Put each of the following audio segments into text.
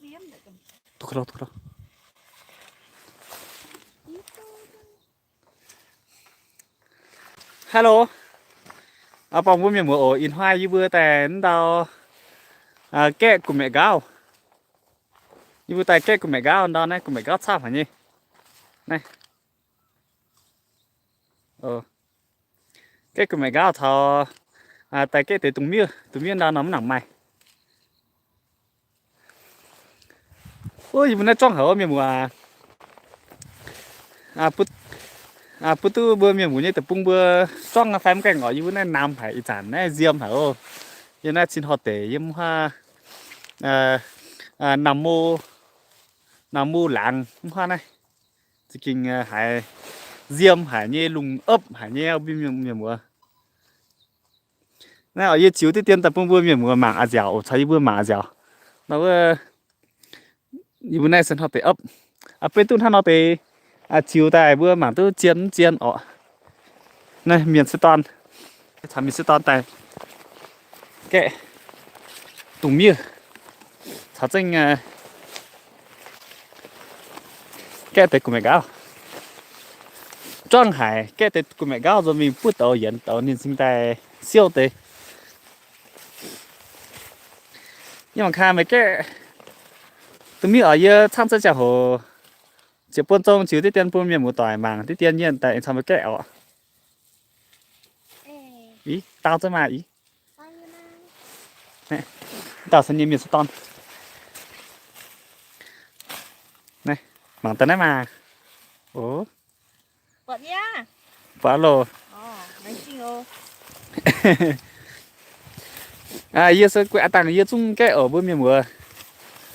Hello, buangh mbuo mienh muoz oc. Ih hnoi yie mbuo daaih ndau gaeqv gu'maeqc nqaauv. Yie mbuo daaih gaeqv gu'maeqc nqaauv ndau naaiv, gu'maeqc nqaauv camv haic nyei. Naaiv gaeqv gu'maeqc nqaauv taux daaih gaeqv deix dungz miev, dungz miev ndau nor mv nangc maaih. Yie mbuo naaiv juangv haic mienh muoz. Bun duqv mbuo mienh muoz nyei deic-bung mbuo juangv fai mv gaengh oc. Yie mbuo naaiv namx haic, ih zanc naaiv nziem haic oc. Yiem naaiv cin horh deic yiem huaav, namx mo, namx mo laangz mv huaav naaiv, za'gengh haiz nziem haic nyei, lungh opv haic nyei mbuo mienh muoz. Naaiv oix yie ziux diqv dien daaih bun mbuo mienh muoz mangc a'nziaauc oc, caux yie mbuo mangc a'nziaauc. Nor wuov, yie mbuo naaiv se hnangv deix opv. Beiv duqv hnangv nor deix ziux daaih mbuo mangc duqv zien mv zien orqc. Naaiv mienh se dorn, caux mienh se dorn daaih gaeqv dungz miev caux zengv gaeqv deix gu'maeqc nqaauv. Juangv haic, gaeqv deix gu'maeqc nqaauv nzunc mingh buov douz yienx douz ninh cingx daaih siouv deix. Yie mangc gaax meih gaeqv dungz miev oc. Yie caangv zengv ziangh hoc ziepc buonc zong ziux diqv dien bun mienh muoz doic mangc diqv dien yie daaih caux meih gaeqv oc. Ih, daauh zengv maah ih. Daauh se nyei mienh se dorn. Mangc daaih naaiv maah. Buatc loh. Yie se guai a'dangh yie zungv gaeqv oc mbuo mienh muoz.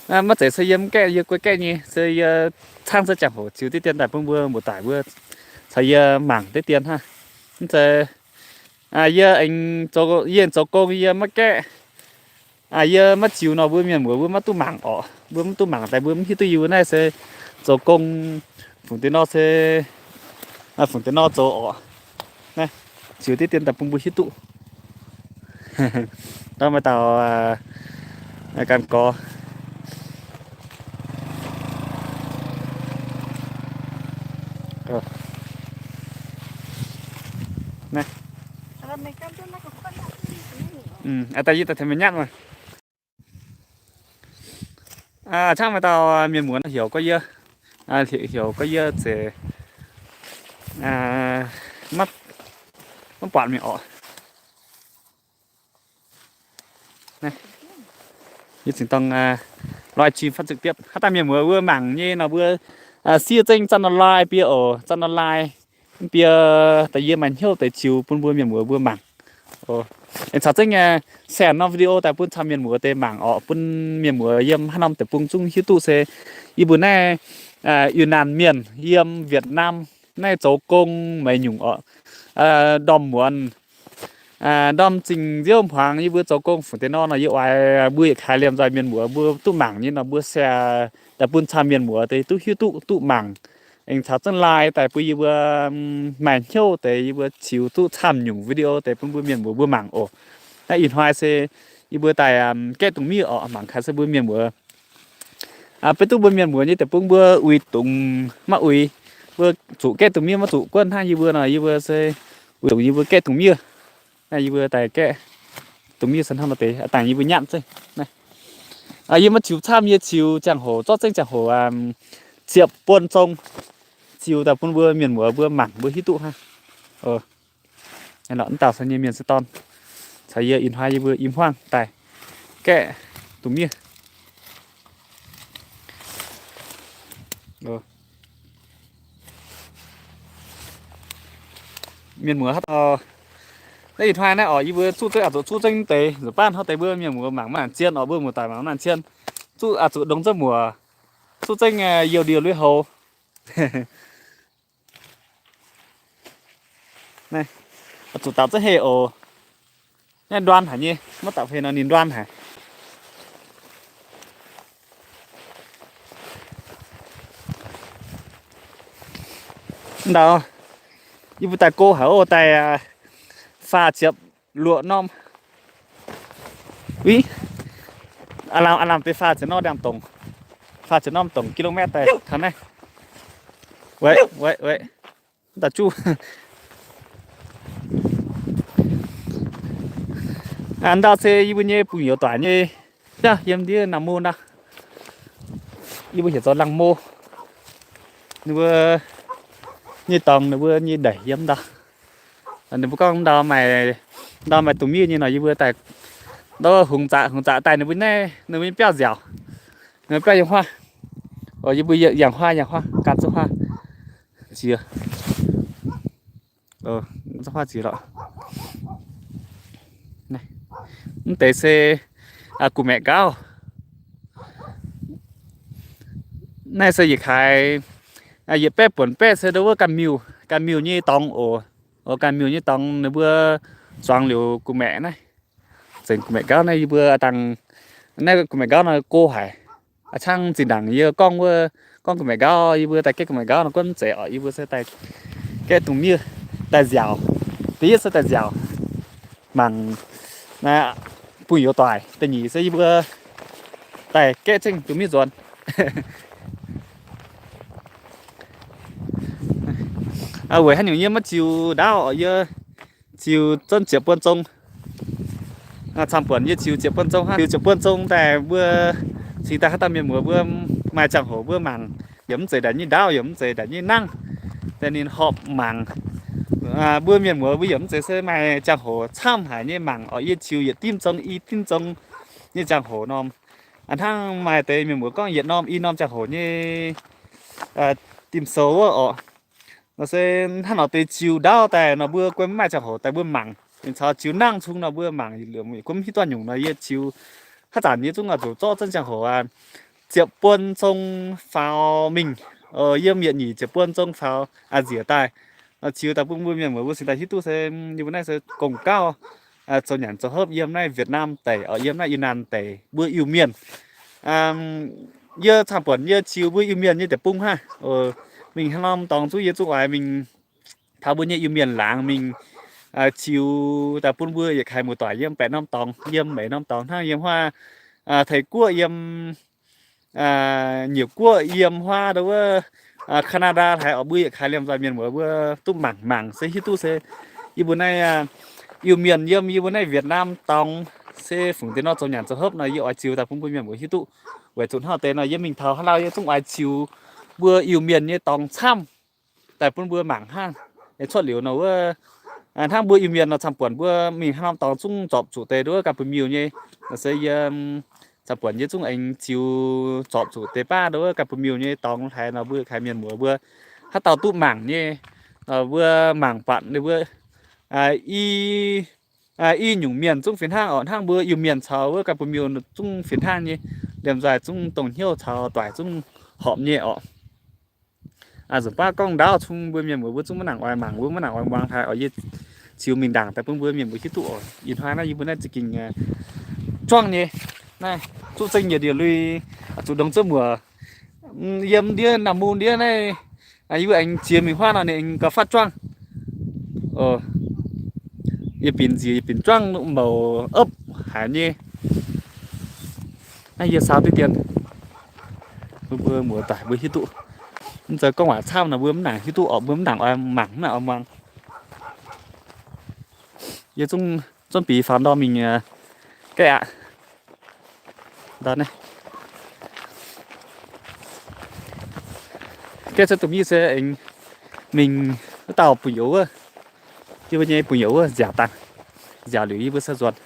Maiv zeiz se yie mv gaeqv, yie guai gaeqv nyei, se yie caangv zengv ziangh hoc ziux diqv dien daaih bun mbuo muoz-doic mbuo caux yie mangc diqv dien hnangv. Mv zeiz yie aengx, yie aengx zoux gong yie maiv gaeqv, yie maiv ziux nor mbuo mienh muoz mbuo maiv duqv mangc orqc. Mbuo mv duqv mangc daaih mbuo mv hiuv duqv yie mbuo naaiv se zoux gong fungc deix nor se, fungc deix nor zoux orqc. Naaiv ziux diqv dien daaih bun mbuo hiuv duqv. Ndau maaih dauh ganh gorx. Aa, daaih yie daaih tengx meih nyatv maah. Caangv maaih dauh mienh muoz heuc gorx yie, heuc gorx yie zeiz maiv buatc mingh orqc. Yie zingc dorng loix jin fatv zengc diepv. Haaix dauh mienh muoz mbuo mangc nyei nor mbuo siev zengv zanc nor loix bie oc, zanc nor loix. Mv bie daaih yie maaih hnyouv deix ziux bun mbuo mienh muoz mbuo mangc. Aengx caux zengv share norm video daaih bun camv mienh muoz deix mangc orqc, bun mienh muoz yiem haaix norm deic-bung zungv hiuv duqv se yie mbuo naaiv Yietc Naanh mienh yiem Việt Nam naaiv zoux gong maaih nyungc orqc, ndorm muonz, ndorm zingh nziouv hmuangx yie mbuo zoux gong fungc deix nor nor yie oix mbuo yietc kaaix liemh nzoih mienh muoz mbuo duqv mangc nyei nor mbuo share daaih bun camv mienh muoz deix duqv hiuv duqv duqv mangc. Aengx caux zengv like daaih bun yie mbuo maaih hnyouv deix yie mbuo ziux duqv camv nyungc video deix bun mbuo mienh muoz mbuo mangc oc. Naaiv ih hnoi se yie mbuo daaih gaeqv dungz miev orqc, mangc gaax se mbuo mienh muoz, beiv duqv mbuo mienh muoz nyei deic-bung mbuo uix dungz maiv uix, mbuo zuqc gaeqv dungz miev maiv zuqc guonv hnangv yie mbuo nor yie mbuo se uix dungz yie mbuo gaeqv dungz miev. Naaiv yie mbuo daaih gaeqv dungz miev se hnangv nor deix, dangh yie mbuo nyatv zengv. Yie maiv ziux camv, yie ziux ziangh hoc zorqv zengv ziangh hoc ziepc buonc zong ziux daaih bun mbuo mienh muoz mbuo mangc mbuo hiuv duqv hnangv. Mv dauh se nyei mienh se dorn caux yie ih hnoi yie mbuo i hmuangv daaih gaeqv dungz miev. Mienh muoz haaix dauh, naaiv ih hnoi naaiv orqc, yie mbuo zuqv zengv aqc zuqc zuqv zengv deix nzuqc baav hnangv deix mbuo mienh muoz mangc maiv nangc zien orqc, mbuo muoz-doic mangc maiv nangc zien. Zuqv aqc zuqc ndongx zengv muoz, zuqv zengv youh ndie-lui-houx. Naaiv zuqc daux zengv heh oc. Naaiv nduan haic nyei, maiv daux heh nor ninh nduan haic. Ndau, yie mbuo daaih go haic oc, daaih faah ziepc luoqc norm. Uix, aav lamh deix faah ziepc norm ndiangx-dongc. Faah ziepc norm domh kilometer daaih taux naaiv. Weic, weic, weic. Daaih juv. Ndau se yie mbuo nyei bungx youz doic nyei, yiem ndiev Naamh Mo ndau. Yie mbuo heuc zoux Langh Mo. Ninh mbuo nyei dorngx, ninh mbuo nyei ndeic yiem ndau. Ninh mbuo gorngv ndau maaih, ndau maaih dungz miev nyei nor, yie mbuo daaih, ndau hungx zaqc, hungx zaqc daaih ninh mbuo naaiv, ninh mbuo nyei biauv nziaauc, ninh mbuo biauv yangh huaav. Yie mbuo yangh huaav, yangh huaav, gan zuqc huaav ziex, huaav ziex lorqc. Mv deix se gu'maeqc nqaauv. Naaiv se yietc kaaix, yietc baeqv buonc baeqv se ndo wuov ganh miuh, ganh miuh nyei dorngx oc. Oc, ganh miuh nyei dorngx ninh mbuo zuangx liuz gu'maeqc naaiv. Zengc gu'maeqc nqaauv naaiv yie mbuo dangh, naaiv gu'maeqc nqaauv nor go haic. A'c cangv zinh ndaangc yie gorngv wuov, gorngv gu'maeqc nqaauv, yie mbuo daaih gaeqv gu'maeqc nqaauv nor gunv zeiz oc. Yie mbuo se daaih gaeqv dungz miev, daaih nziaauc. Da'yietv se daaih nziaauc, mangc, bungx youz doic. Da'nyeic se yie mbuo daaih gaeqv zengv dungz miev nzuonx. Weic haaix nyungc yie maiv ziux ndaauv, yie ziux zunv ziepc buonc zong. Camv-buonc yie ziux ziepc buonc zong hnangv. Ziux ziepc buonc zong daaih mbuo cingx daaih haaix dauh mienh muoz mbuo maaih ziangh hoc mbuo mangc, yaac mv zeiz ndaangc nyei ndaauv, yaac mv zeiz ndaangc nyei nangv, daaih ninh horpc mangc. Mbuo mienh muoz mbuo yaac mv zeiz se maaih ziangh hoc camv haic nyei mangc oc. Yie ziux yietc dimv zong i dimv zong nyei ziangh hoc norm, hnangv maaih deix mienh muoz gorngv yietc norm i norm ziangh hoc nyei dimh sou wuov oc. Nor se hnangv nor deix ziux ndaauv daaih nor mbuo guei mv maaih ziangh hoc daaih mbuo mangc. Ninh caux ziux nangv cung nor mbuo mangc, yie mbuo mv hiuv duqv nyungc nor yie ziux haaix zanc yie zungv oix zuqc zorqv zengv ziangh hoc ziepc buonc zong faaux mingh, yiem yietc nyeic ziepc buonc zong faaux nziex daaih. Ziux daaih bun mbuo mienh muoz mbuo cingx daaih hiuv duqv se yie mbuo naaiv se gong gauv zoux nyanc zoux hopv yiem naaiv Việt Nam deic, yiem naaiv Iu-Mienh deic mbuo Iu-Mienh. Yie camv-buonc yie ziux mbuo Iu-Mienh nyei deic-bung hnangv. Mingh haaix norm dorngx zungv yie zungv oix mingh taux mbuo nyei Iu-Mienh laangz mingh ziux daaih bun mbuo yietc kaaix muoz-doic yiem baeqc norm dorngx, yiem mbenc norm dorngx hnangv, yiem huaav Taiv-Guoqv, yiem Nyiec Guoqv, yiem huaav ndo wuov Canada haic oc. Mbuo yietc kaaix liemh nzoih mienh muoz mbuo duqv mangc mangc se hiuv duqv se yie mbuo naaiv Iu-Mienh yiem yie mbuo naaiv Việt Nam dorngx se fungc deix nor zoux nyanc zoux hopv nor yie oix ziux daaih bun mbuo mienh muoz hiuv duqv. Weic zuqc hnangv deix nor yie mingh taux haaix lauh yie zungv oix ziux mbuo Iu-Mienh nyei dorngx camv daaih bun mbuo mangc hnangv. Cuotv liuz nor wuov hnangv mbuo Iu-Mienh nor camv-buonc mbuo mingh haaix norm dorngx zungv zorpc zuqc deix ndo wuov ganh bun miuh nyei. Nor se yie camv-buonc yie zungv aengx ziux zorpc zuqc deix baav ndo wuov ganh bun miuh nyei dorngx haic nor mbuo kaaix mienh muoz mbuo haaix dauh duqv mangc nyei, mbuo mangc buatc ninh mbuo i nyungc mienh zungv fih hnangv oc. Hnangv mbuo Iu-Mienh caux wuov ganh bun miuh zungv fih hnangv nyei. Liemh nzoih zungv dongh hnyouv caux doic zungv horpc nyei oc. Nzunc baav gorngv ndaauv cung mbuo mienh muoz mbuo zungv maiv nangc oix mangc, mbuo maiv nangc oix muangx haic oc. Yie ziux mingh ndaangc daaih bun mbuo mienh muoz hiuv duqv oc. Ih hnoi naaiv yie mbuo naaiv za'gengh juangv nyei, naaiv zuqv zengv yietc ndie lui, zuqc ndongc zouv muoc. Yiem ndiev Naamh Mu ndiev naaiv, yie mbuo aengx jiex mingh huaav nor ninh aengx gauh fatv juangv. Yie binc nziec yie binc juangv mouc opv haic nyei. Naaiv yie saau diqv dien, mbuo muoz-doic mbuo hiuv duqv. Mv zeiz gorngv waac camv nor mbuo mv nangc hiuv duqv oc, mbuo mv nangc oix mangc, mv nangc oix muangx. Yie zungv, zungv bieqc faaux ndorm mingh gaeqv aqv. Ndorm naaiv gaeqv cuotv dongh mv se aengx mingh wuov dauh bun-youz wuov, yie mbuo nyei bun-youz wuov nziaauc dangh, nziaauc liuz yie mbuo se nzuonx.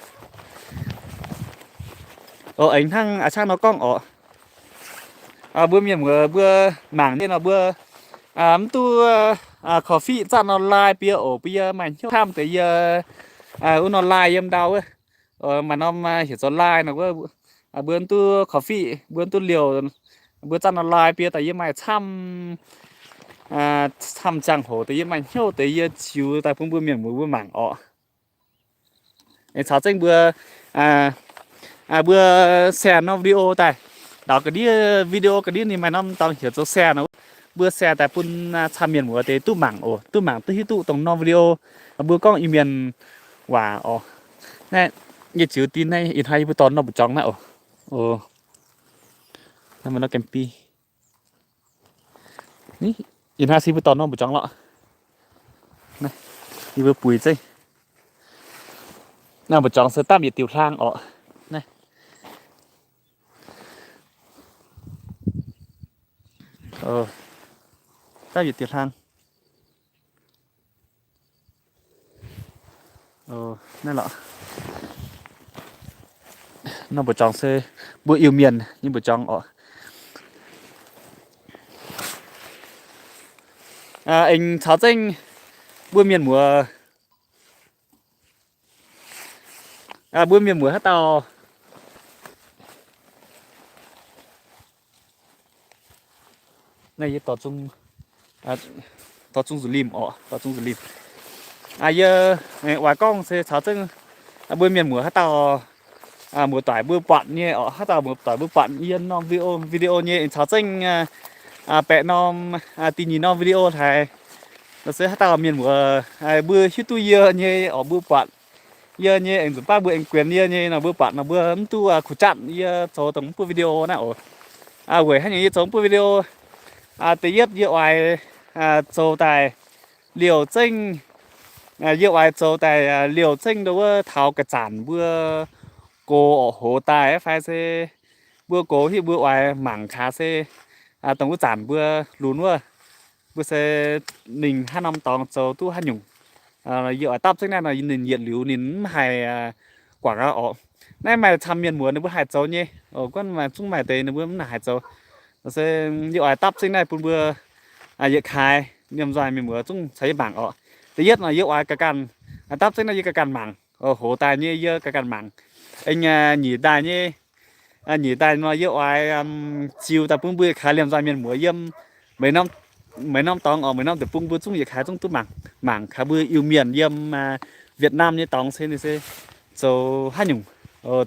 Oc, aengx hnangv a'cangv nor gorngv oc, mbuo mienh muoz mbuo mangc nyei nor mbuo mv duqv korv-fiqv zatv nor laai bie oc, bun yie maaih hnyouv camv deix yie wuov nor laai yiem ndau wuov. Maaih norm heuc zoux laai nor wuov, mbuo mv duqv korv-fiqv, mbuo mv duqv liouh, mbuo zatv nor laai bie daaih yie maaih camv, camv ziangh hoc deix yie maaih hnyouv deix yie ziux daaih bun mbuo mienh muoz mbuo mangc oc. Aengx caux zengv mbuo, mbuo share norm video daaih, ndaaux ga'ndiev video ga'ndiev ninh maaih norm dorngx heuc zoux share nor, mbuo share daaih bun camv mienh muoz deix duqv mangc oc, duqv mangc duqv hiuv duqv dongh norm video mbuo gorngv Iu-Mienh waac oc. Naaiv yie ziux dinh naaiv ih hnoi yie mbuo dorh norm mbu'jorngx naaiv oc. Naaiv mbuo norm gemh biei. Ih hnoi se mbuo dorh norm mbu'jorngx lorqc. Yie mbuo buix zeiv. Naaiv mbu'jorngx se dapv yietc diuh hlaang orqc. Naaiv, dapv yietc diuh hlaang. Naaiv lorqc. Norm mbu'jorngx se mbuo Iu-Mienh nyei mbu'jorngx orqc. Aengx caux zengv mbuo mienh muoz, mbuo mienh muoz haaix dauh, naaiv yie dorh zungv, dorh zungv nzuqc limh orqc, dorh zungv nzuqc limh. Yie oix gorngv se caux zengv mbuo mienh muoz haaix dauh muoz-doic mbuo buatc nyei orqc, haaix dauh muoz-doic mbuo buatc yie norm video, video nyei, caux zengv baeqc norm, da'nyeic norm video haic. Lorqc se haaix dauh mienh muoz mbuo hiuv duqv yie nyei orqc, mbuo buatc yie nyei, aengx nzunc baav mbuo aengx guenx yie nyei nor, mbuo buatc nor mbuo mv duqv kuh jatv yie zoux dongh mv buov video naaiv oc. Weic haaix nyungc yie zoux mv buov video? Da'yietv yie oix zoux daaih liouh zengv, yie oix zoux daaih liouh zengv ndo wuov taux ga'zanc mbuo gox orqc, hoz daaih fai se mbuo gox hitv mbuo oix mangc gaax se dongh wuov zanc mbuo lunx wuov, mbuo se ninh haaix norm dorngx zoux duqv haaix nyungc. Yie oix dapv zengv naaiv nor ninh yietc liuz ninh mv haih guangc aqv orqc. Naaiv maaih camv mienh muoz ninh mbuo haih zoux nyei, guonv maaih zungv maaih deix ninh mbuo mv nangc haih zoux. Se yie oix dapv zengv naaiv bun mbuo yietc kaaix liemh nzoih mienh muoz zungv caux yie mangc orqc. Da'yietv nor yie oix ganh ganh dapv zengv naaiv yie ganh ganh mangc, hoz daaih nyei yie ganh ganh mangc. Aengx nyeic daaih nyei, nyeic daaih nor yie oix ziux daaih bun mbuo yietc kaaix liemh nzoih mienh muoz yiem meix norm dorngx orqc, meix norm deic-bung mbuo zungv yietc kaaix zungv duqv mangc, mangc kaaix mbuo Iu-Mienh yiem Việt Nam nyei dorngx se ninh se zoux haaix nyungc,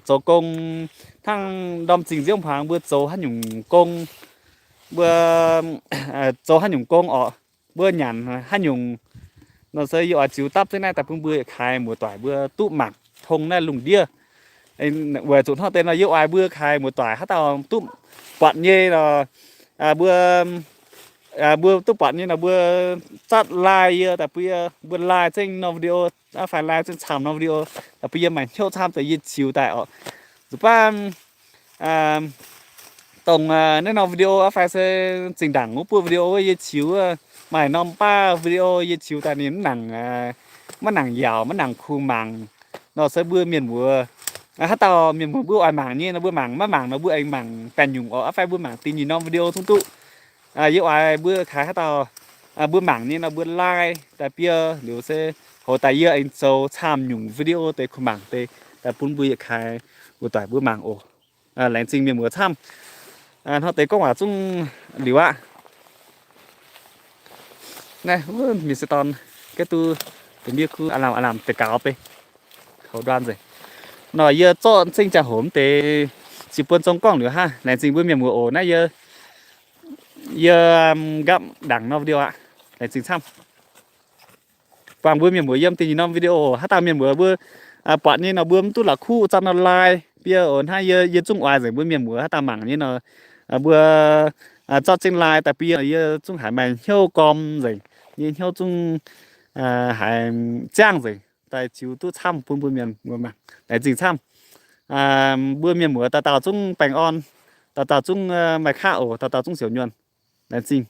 zoux gong, hnangv ndorm zingh nziouv hmuangx mbuo zoux haaix nyungc gong, mbuo zoux haaix nyungc gong orqc, mbuo nyanc haaix nyungc nor se yie oix ziux dapv zengv naaiv daaih bun mbuo yietc kaaix muoz-doic mbuo duqv mangc tong naaiv lungh ndiev. Weic zuqc hnangv deix nor yie oix mbuo kaaix muoz-doic haaix dauh duqv buatc nyei nor, mbuo, mbuo duqv buatc nyei nor mbuo zatv like yie daaih bun yie, mbuo like zengv norm video, fai like zengv camv norm video daaih bun yie maaih hnyouv camv deix yie ziux daaih orqc. Zuqc baav dongh naaiv norm video fai se zinh ndaangc wuov buov video wuov yie ziux wuov, maaih norm baav video yie ziux daaih ninh maiv nangc, maiv nangc yaauc, maiv nangc kungx mangc nor se mbuo mienh muoz, haaix dauh mienh muoz mbuo oix mangc nyei nor mbuo mangc, maiv mangc nor mbuo aengx mangc baengh nyungc orqc, fai mbuo mangc da'nyeic norm video zungv duqv. Yie oix mbuo kaaix haaix dauh mbuo mangc nyei nor mbuo like daaih bun yie liuz se hoz daaih yie aengx zoux camv nyungc video deix kungx mangc deix daaih bun mbuo yietc kaaix muoz-doic mbuo mangc oc. Laengz zingh mienh muoz camv. Hnangv deix gorngv waac zungv liuz aqv. Naaiv mienh se dorn ga'duqv deix miev kuv aav lamh aav lamh deix gaux beiv kaux nduan nzengc. Nor yie zorqv zengv ziangh hoc mv deix ziux buon zong gorngv liuz hnangv. Laengz zingh mbuo mienh muoz oc. Naaiv yie, yie nqapv ndaangc norm video aqv. Laengz zingh camv. Buangh mbuo mienh muoz yiem da'nyeic norm video. Haaix dauh mienh muoz mbuo buatc nyei nor mbuo mv duqv la'kuqv zatv nor like bun yie oc. Hnangv yie, yie zungv oix nzengc mbuo mienh muoz haaix dauh mangc nyei nor mbuo zorqv zengv like daaih bun yie, yie zungv haiz maaih hnyouv gorm nzengc, yie hnyouv zungv haiz ziangv nzengc daaih ziux duqv camv bun mbuo mienh muoz mangc. Laengz zingh camv. Mbuo mienh muoz dauh dauh zungv baengh orn, dauh dauh zungv maaih qaqv oc, dauh dauh zungv siouc nyuonh. Laengz zingh.